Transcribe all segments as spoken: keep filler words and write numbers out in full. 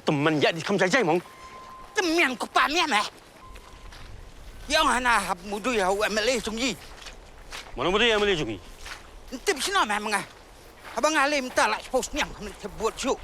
Tymmen ïa di kham jai jai mong. Tymmen ko pa mian eh. Ïa nga na hap mudui ha u M L A jong i. Mano mudui M L A jong i? Ntip sino meh menga. Haba nga lem ta la post niang khamne te buat ju.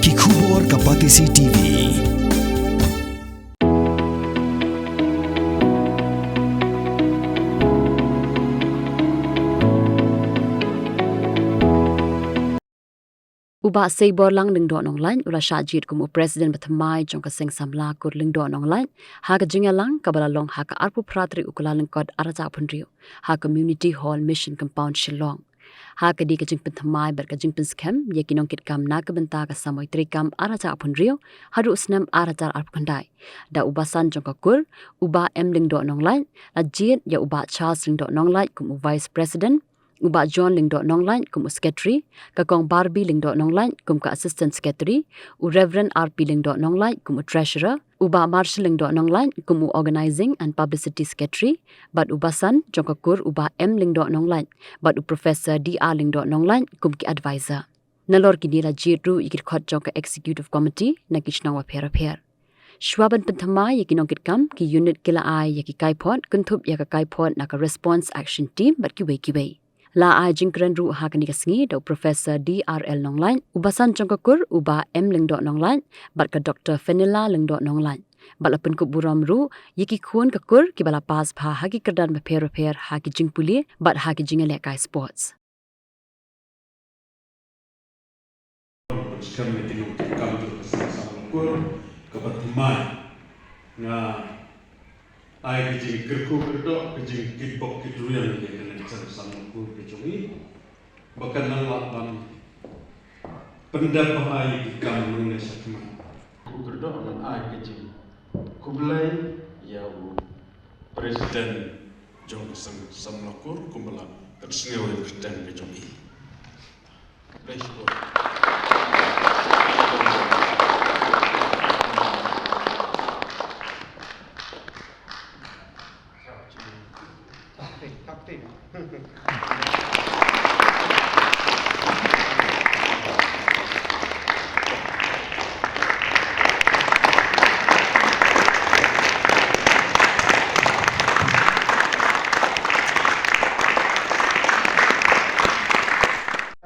Ki khubor ka Batesi T V. U Bah Seiborlang Lyngdoh Nonglait u la shah jied kum u President ba thymmai jong ka Seng Samla Kur Lyngdoh Nonglait ha ka jingïalang kaba la long ha ka arphew phra tarik u Kyllalyngkot arhajar arphew hynriew ha Community Hall, Mission Compound, Shillong. Ha ka dei ka jingpynthymmai bad ka jingpynskhem ïa ki nongkitkam na ka bynta ka samoi treikam arhajar arphew hynriew haduh u snem arhajar arphew khyndai, da u Basan jong ka Kur, u Bah M Lyngdoh Nonglait, la jied ïa u Bah Charles Lyngdoh Nonglait kum u Vice President, u Bah John Lyngdoh Nonglait kum u Secretary, ka Kong Barbie Lyngdoh Nonglait kum ka Assistant Secretary, u Reverend R P Lyngdoh Nonglait kum u Treasurer, u Bah Marshall Lyngdoh Nonglait kum u Organising and Publicity Secretary, bad u Basan jong ka Kur u Bah M Lyngdoh Nonglait, bad u Professor D R Lyngdoh Nonglait kum ki Advisor. Nalor kine la jied ruh ïa ki dkhot jong ka Executive Committee na ki shnong bapher bapher. Shuwa ban pynthymmai ïa ki nongkitkam, ki unit ki la ai ïa ki kaiphod, kynthup ïa ka kaiphod na ka Response Action Team bad kiwei kiwei. La ai jingkren ruh ha kane ka sngi da u Professor D R L Nonglait, u Basan jong ka Kur u Bah M Lyngdoh Nonglait, bad ka Doctor Fenella Lyngdoh Nonglait. Bad la pynkup burom ruh ïa ki khun ka Kur kiba la pass bha ha ki kyrdan bapher bapher ha ki jingpule bad ha ki jingïalehkai sports. Skhem ïa ki nongkitkam jong ka Seng Samla Kur kaba thymmai, nga ai ka jingkyrkhu kyrdoh, ka jingkitbok kitrwiang ïa ka Seng Samla Kur ka jong i ba kan nang lah ban pyndep bha ïa ki kam nangne shakhmat. Kyrkhu kyrdoh, ngan ai ka jingkhublei ïa u President jong ka Seng Samla Kur kumba la pynsngew ïa ka kyrteng ka jong i. Khublei shibun.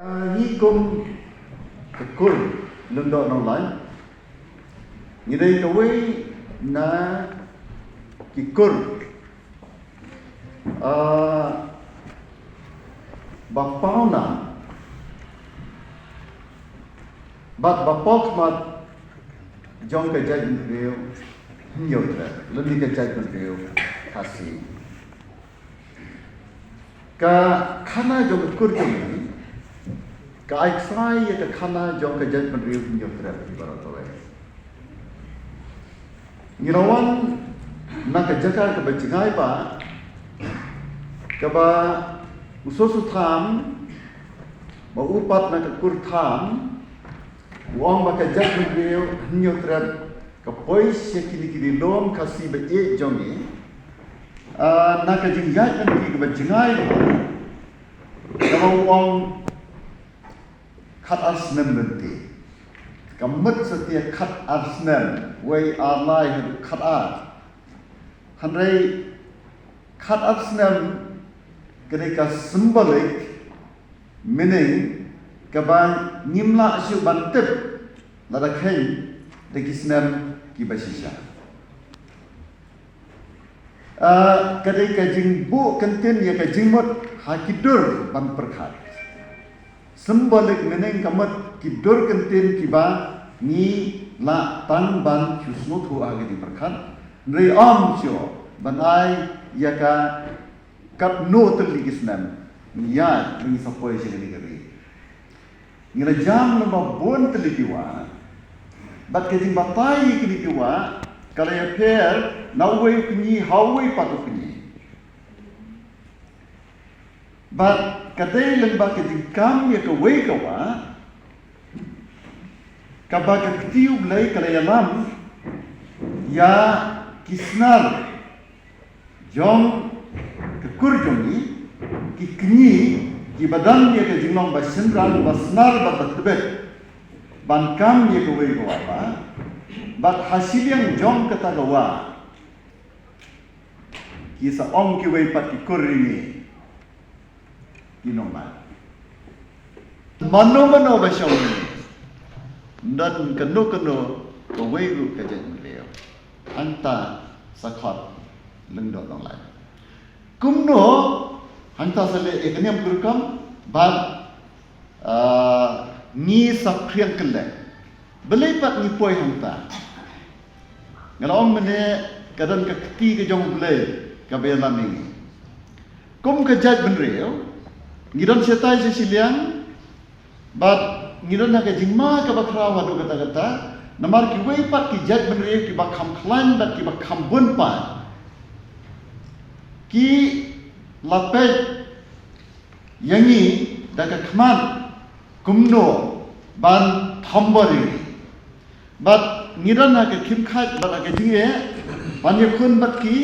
Ah, ngi kum ka Kur Lyngdoh Nonglait, ngi dei kawei na ki kur, ah, ba pawnam bad ba pawkhmat jong ka jaitbynriew Hynñiewtrep lane ka jaitbynriew Khasi. Ka khana jong ka Kur jong ngi ka ai ksai ïa ka khana jong ka jaitbynriew Hynñiewtrep hi baroh kawei. Ngi la wan na ka jaka kaba jngai ba kaba u Soso Tham ba u pat na ka Kur Tham u ong ba ka jaitbynriew Hynñiewtrep ka poi sha kine ki lum Khasi ba ïeit jong ngi. Ah, na ka jingïaid lynti kaba jngai ba kaba u ong khat ar snem lynti. Ka mut satia khat ar snem, wei ar lai haduh khat ar. Hynrei khat ar snem ka dei ka symbolic meaning kaba ngim lah shuh ban tip lada kheiñ da ki snem kiba shisha. Ah, ka dei ka jingbuh kyntien ïa ka jingmut ha ki dur ban pyrkhat. Symbolic meaning ka mut ki dur kyntien kiba ngi lah tang ban shu sngewthuh ha ka jingpyrkhat. Hynrei ym shuh ban ai ïa ka katno tylli ki snem ngi ïaid ba ngi sa poi sha kane ka ri. Ngi la jam lem bad bun tylli ki wah. Bad ka jingbatai ïa kine ki wah ka la ïapher na uwei u kñi ha uwei pat u kñi. Bad ka dei lem bad ka jingkam ïa kawei ka wah kaba ka kti U Blei ka la ïalam ïa ki snar jong ka Kur jong ngi, ki kñi kiba don ïa ka jinglong ba shynrang, ba snar bad ba tbit. ban kam ïa kawei ka wah, bad ha shiliang jong kata ka wah ki sa ong kiwei pat ki kur ïa ngi, ki nongmad. Mano mano ba shong ïa ngi, ym don kano kano kawei ruh ka jaitbynriew. Hangta sa khot Lyngdoh Nonglait. Kumno hangta sa leh ïa ka niam ka rukom, bad, ah, ngi sa phriang kylleng. Balei pat ngi poi hangta? Nga la ong mynne ka don ka kti ka jong U Blei kaba ïalam ïa ngi. Kum ka jaitbynriew, ngi don shatai sha shiliang, bad ngi don ha ka jingma kaba khraw haduh katta katta, namar kiwei pat ki jaitbynriew kiba kham khlaiñ bad kiba kham bun paid, ki la peit ïa ngi da ka khmat kumno ban thombor ïa ngi. Bad ngi don ha ka khim khat bad ha ka jingeh ban ïakhun bad ki,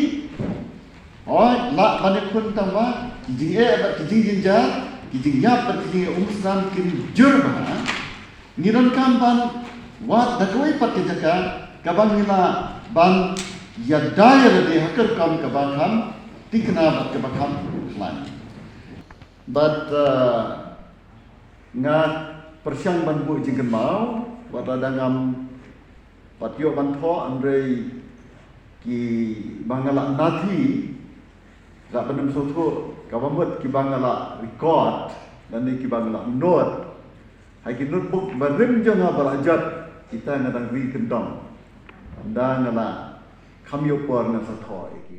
hooid, lah ban ïakhun tang ba ki jingeh bad ki jingjynjar, ki jingïap bad ki jingeh umsnam kin jur bha. Ngi donkam ban wad da kawei pat ka jaka kaba ngi lah ban ïada ïa lade ha ka rukom kaba kham thikna bad kaba kham khlaiñ. Bad, uh, nga pyrshang ban buh jingkynmaw, wat la dang ngam pat ïoh ban thoh, hynrei kiba nga la nathi, la ban ym sngewthuh, kaba mut kiba nga la record lane kiba nga la note ha ki notebook barim jong nga ba la jot, kita nga dang ri kyndong. Ynda nga la kham ïoh por ngan sa thoh ïa ki.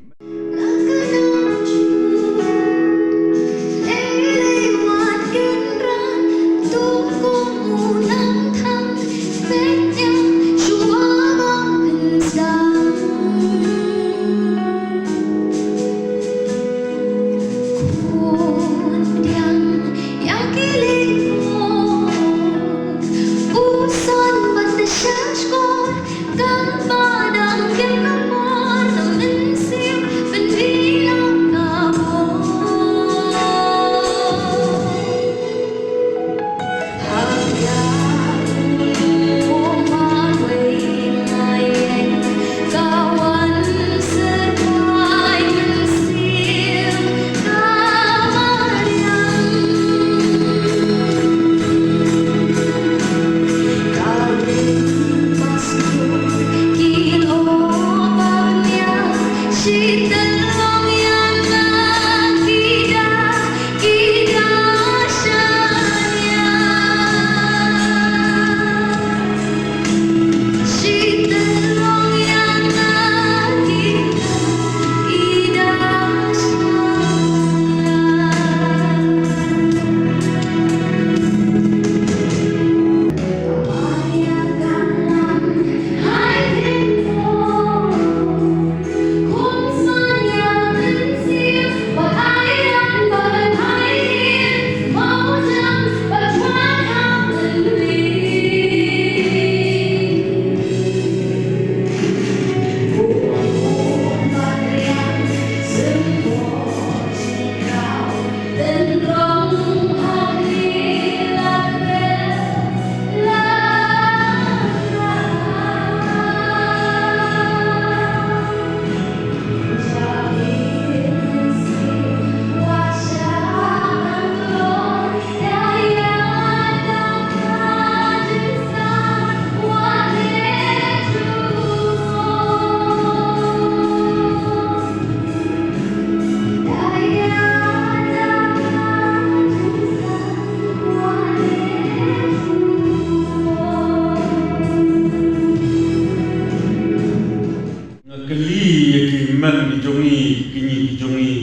Nga kylli ïa ki hynmen ki jong ngi, ki kñi ki jong ngi,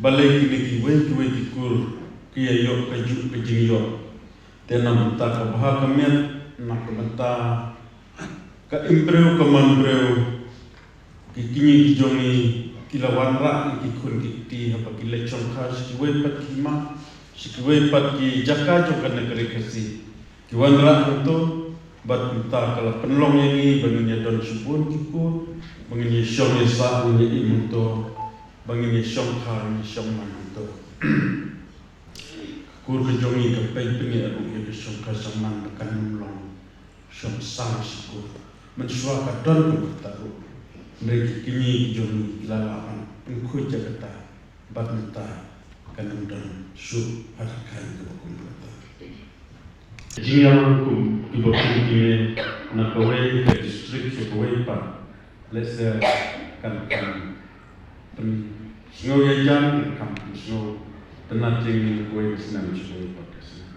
balei kine kiwei kiwei ki kur ki ïa ïoh kajuh ka jingïoh. Te na bynta ka bha ka miat, na ka bynta ka im briew ka man briew, ki kñi ki jong ngi ki la wanrah ïa ki khun ki kti haba ki leit shongkha sha kiwei pat ki hima, sha kiwei pat ki jaka jong ka nagri Khasi. Ki wanrah hangto, bad kumta ka la pynlong ïa ngi ba ngin ïa don shibun ki kur, ba ngin ïa shong ïa sah, ngin ïa im hangto, ba ngin ïa shongkha, ngin ïa shong man hangto. Ka kur ka jong ngi ka pynpynïaid ruh ïa ka shongkha shongman ba kan ym long. Jong sang sha kur. Mynshuwa ka don kum kata ruh. Hynrei ki kñi ki jong ngi ki la lah ban pynkhuid ïa kata. Bad mynta kan ym don shuh ha ka khain kaba kum kata. Jingïalang kum kiba kum kine na kawei ka district sha kawei pat. Lehse kan, kan pynsngew ïajan, kan pynsngew tynnat jingim kawei ka snem sha kawei pat ka snem.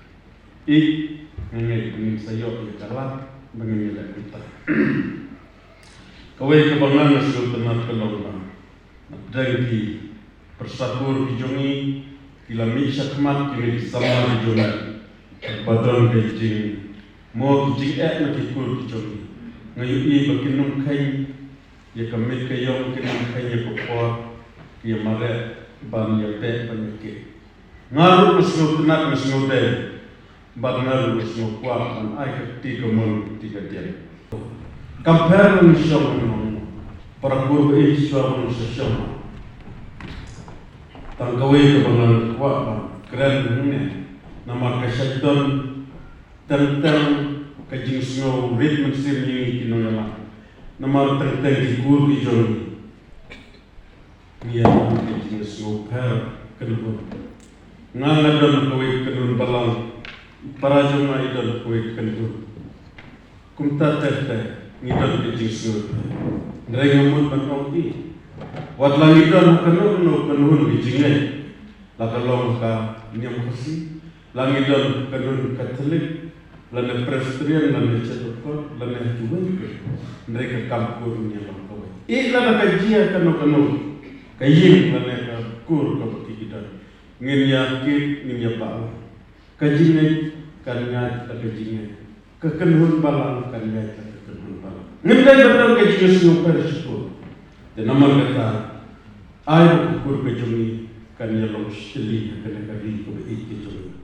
Ïeit, nga ngeit ba ngin sa ïoh ïa ka lad ba ngin ïaleh kumta. Kawei kaba nga nga sngewtynnat ka long ba na pdeng ki pyrsa kur ki jong ngi, ki la mih shakhmat kine ki samla ki jong ngi. Ba don ka jingmo ki jingeh na ki kur ki jong ngi. Nga ïohi ba kin ym kheiñ ïa ka miet ka ïong, kin ym kheiñ ïa ka por, ki ïa mareh ban ïa teh ban ïa kit. Nga ruh nga sngewtynnat, nga sngewdei. Bad nga ruh nga sngewkwah ban ai ka kti kamon kti kadiang. Kam pher ba ngi shong, ngi ong, para kur ba ïeit, shuwa ba ngi sa shong. Tang kawei kaba nga kwah ban kren hangne, namar ka shait don teng teng ka jingsngew rit mynsiem ïa ngi ki nongïalam. Namar teng teng ki kur ki jong ngi. Ngi ïa don ka jingsngewpher kynhun. Nga nga don kawei kynhun balang. Para jong nga i don kawei kynhun. Kumta ter ter ngi don ka jingsngewpher. Hynrei nga mut ban ong ïa wat la ngi don kano kano kynhun ka jingngeit. La ka long ka niam Khasi. La ngi don kynhun Katholik, lane Presbyterian, lane Church of God, lane kiwei kiwei. Hynrei ka kam kur ngi long kawei. Ïa lada ka jia kano kano ka ïing lane ka kur kaba ki don, ngin ïa kit, ngin ïa bah. Ka jingngeit kan ïaid da ka jingngeit. Ka kynhun balang kan ïaid da ka kynhun balang. Ngim dei ban don ka jingsngewpher shuh. Te namar kata, ai ba ka kur ka jong ngi kan ïa long shitylli ha kane ka ri kaba ïeit ka jong ngi.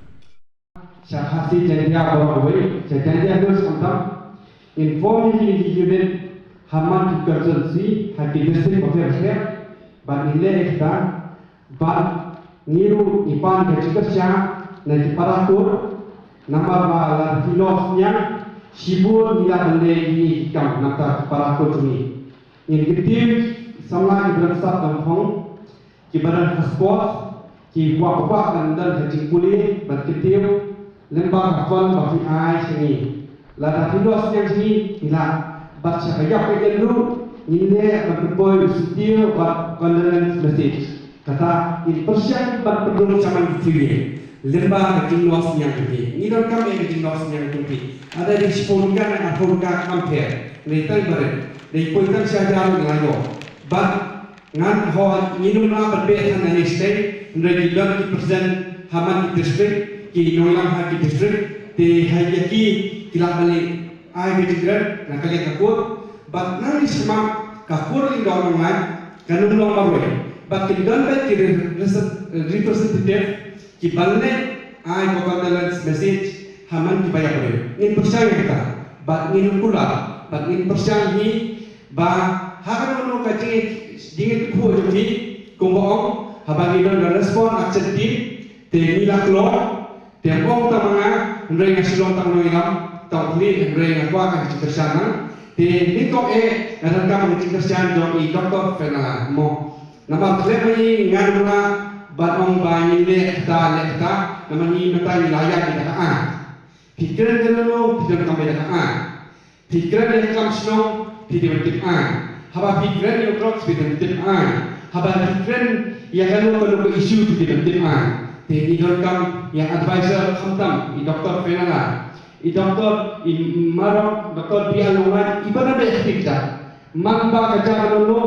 Sha Khasi Jaintia baroh kawei, sha Jaintia Hills khamtam, ngin form ïa kine ki unit ha man ki constituency, ha ki district bapher bapher, bad ngin leh ïa kata, bad ngi ruh ngi pan ka jingkyrshan na ki para kur, namar ba la phi noh synñiang, shibun ngi la ban leh ïa kine ki kam na ka bynta ki para kur jong ngi. Ngin kyntiew samla kiba don sap dang phong, kiba don ha sports, ki kwah ba kwah ban don ha jingpule, ban kyntiew lyngba ka phone ba phi ai sha ngi. Lada phi noh synñiang sha ngi, phi lah. Bad sha ka ïap ka ïeng ruh, ngin leh ban pynpoi u syntiew bad condolence message. Kata, ngin pyrshang ban pynrung shaman ki three lyngba ka jingnoh synñiang jong phi. Ngi donkam ïa ka jingnoh synñiang jong phi. Lada dei shiphew tyngka ne arphew tyngka kam pher. Ngi tang barit. Dei poi tang shi hajar ngi la ïoh. Bad ngan, ho, ngin ym lah ban beh than nangne shatei, hynrei ki don ki present ha man ki district, ki nongïalam ha ki district, te ha ïa ki ki lah ban leh ai ka jingkren na ka liang ka kur. Bad nangne shakhmat ka kur Lyngdoh Nonglait kan ym long marwei. Bad kin don beit ki re-, re-, representative ki ban leh ai ka condolence message ha man kiba ïap briew. Ngin pyrshang ïa kata. Bad ngin kular. Bad ngin pyrshang hi ba ha kano kano ka jingïeit, jingïeit kyrkhu jong phi, kumba ong, haba ngi don ka Response Action Team, te ngi la kloi, te ym ong tang ma nga, hynrei nga shu long tang nongïalam, tang u khlieh, hynrei nga kwah ka jingkyrshan nang, te nyngkong eh nga donkam ka jingkyrshan jong i Doctor Fenella, mo. Namar khlem ma i ngan ym lah ban ong ba ngin leh kata, leh kata, namar ngi mynta ngi la ïaid da ka aiñ. Phi kren kano kano, phi donkam beit da ka aiñ. Phi kren ïa ka kam shnong, phi dei ban tip aiñ. Haba phi kren ïa u drugs, phi dei ban tip aiñ. Haba phi kren ïa kano kano ka issue, phi dei ban tip aiñ. Te ngi donkam ïa advisor khamtam, i Doctor Fenella, i Doctor, i Marok, Doctor B R Nonglait, i ba na beh kti kjat. Man ba ka jia kano kano,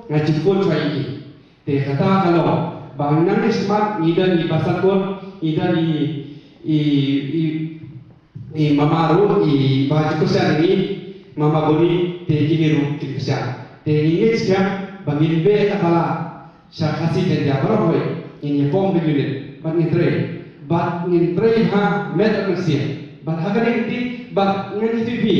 nga jingkhuid shuwa ïa i. Te kata ka long ba nangne shakhmat ngi don i Bah Sakur, ngi don i, i, i, i mama ruh, i ba jingkyrshan ïa ngi, mama Boni, te kine ruh kin kyrshan. Te ngi ngeit skhem ba ngin beh kata la sha Khasi Jaintia baroh kawei, ngin ïa form ka unit, bad ngin trei, bad ngin trei ha met bad mynsiem, bad ha kane ka kti, bad ngan ïathuh ïa phi,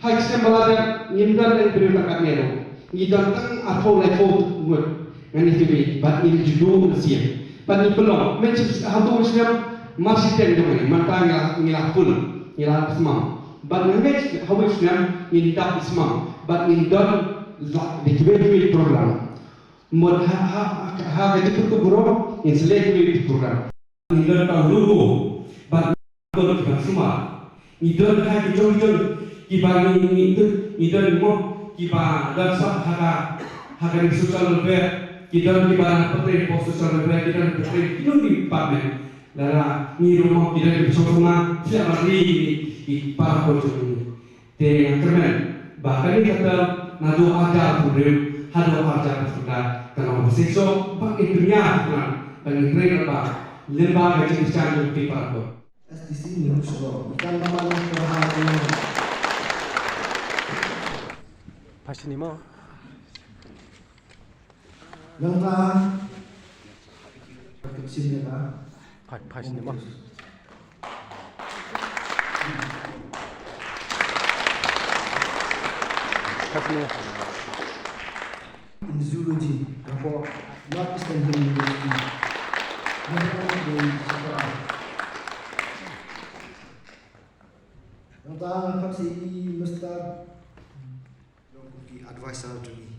ha ki snem ba la dep ngim don ei briew tang katne ruh. Ngi don tang arphew laiphew ngut. Ngan ïathuh ïa phi, bad ngin juh mynsiem. Bad ngi pynlong, mynshwa haduh snem, mar shiteng jong ngi, mynta ngi la, ngi la full, ngi la pynmam. Bad nga ngeit ha kawei ka snem ngin dap ïa ka sma bad ngin don la da kiwei kiwei ki program. Mut ha ha ha ka jingkyrkhu burom ngin sa leh kiwei ki program. Ngi don ka logo bad ngi don kiba sumar. Ngi don ha ki jong ki jong kiba ngi ngi ngi don mo kiba don sah ha ka ha ka social welfare, ki don kiba na pyrthei post social welfare, ki don pyrthei ki nong department. Lada ngi ruh mo ki don kiba song song na siap bad ri ki para ko jong ngi. Te nga kyrmen ba kane ka term naduh arhajar arphew hynriew haduh arhajar arphew khyndai kan long ba seisoh ba ngin pynïar pynïar ba ngin trei ba lyngba ka jingkyrshan jong ki para ko. S D C ni ruh shlok ikan ba man ka ha. Phai sini mo. Nangta ka sim ne ka. Phai phai sini mo. Phai sini. In zoology, rapo North Eastern Hill University. Nangta ka sim Mister Jong ki advisor jong ngi.